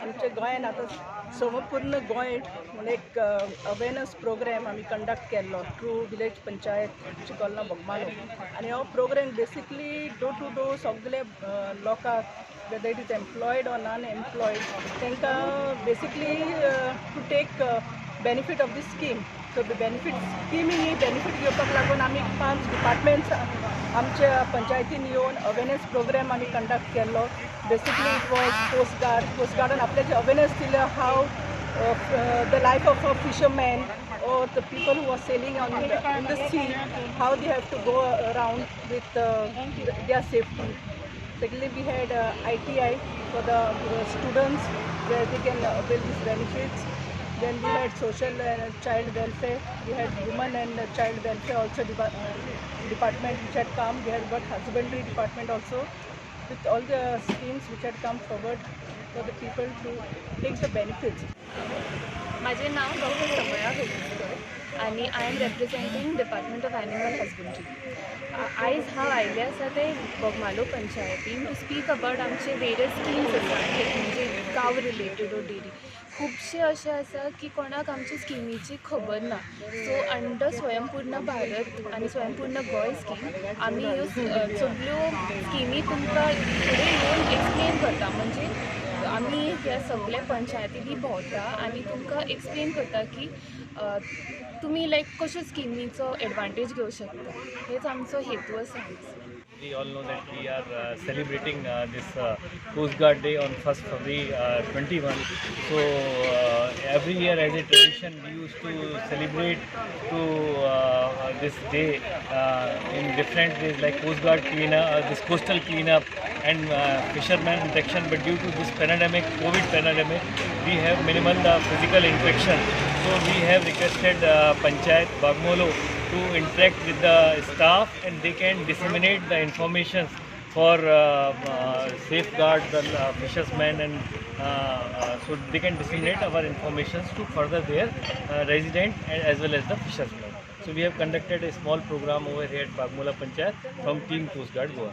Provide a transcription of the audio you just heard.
आमच्या गोंयान आतां संपूर्ण गोंय म्हूण एक अवेरनस प्रोग्राम आमी कंडक्ट केल्लो थ्रू विलेज पंचायत चिकोलना बोगमालो. आनी हो program basically door to door सगळे लोकांक, whether it is employed or non employed, तांकां basically to take benefit of this scheme. So benefit स्किमीनी benefit घेवपाक लागून आमी पांच डिपार्टमेंट्स आमच्या पंचायतीन येवन अवेरनस प्रोग्राम आमी कंडक्ट केल्लो. Basically, it was coast guard. Coast गार्डान आपले जे अवेरनस दिले, how the life of a fisherman or the people who are sailing in the sea, how they have to go around with their safety. Secondly, we had ITI for the students, where they can avail these benefits. Then we had social and child welfare. We had women and child welfare also department which had come. We had got husbandry department also, with all the schemes which had come forward for the people to take the benefits. माझे नाव doctor समया Veluskar आनी I am representing Department of Animal Husbandry. आयज हांव आयिल्लें आसा तें बोगमालो पंचायतीन two speak about आमचे various schemes आसा, म्हणजे काव रिलेटेड ऑर डेरी. खुबशे अशें आसा की कोणाक आमचे स्किमीची खबर ना. सो अंडर स्वयंपूर्ण भारत आनी स्वयंपूर्ण गोंय स्कीम आमी ह्यो सगल्यो स्किमी तुमकां फुडें येवन एक्सप्लेन करता. म्हणजे आमी ह्या सगल्या पंचायतींनी भोंवता आनी तुमकां एक्सप्लेन करता की तुमी लायक कश्यो स्किमीचो एडवांटेज घेवं शकता. हेच आमचो हेतू आसा आयज. We all know that we are celebrating this Coast Guard Day on 1st February 21. So every year, as a tradition, we used to celebrate to this day in different ways, like Coast Guard cleanup, this coastal cleanup and fisherman interaction. But due to this pandemic, COVID pandemic, we have minimal physical interaction. So we have requested Panchayat Bogmalo to interact with the staff and they can disseminate the information for safeguard the fishermen and so they can disseminate our informations to further their resident and as well as the fishermen. So we have conducted a small program over here at Bogmalo Panchayat from Team Coast Guard Goa.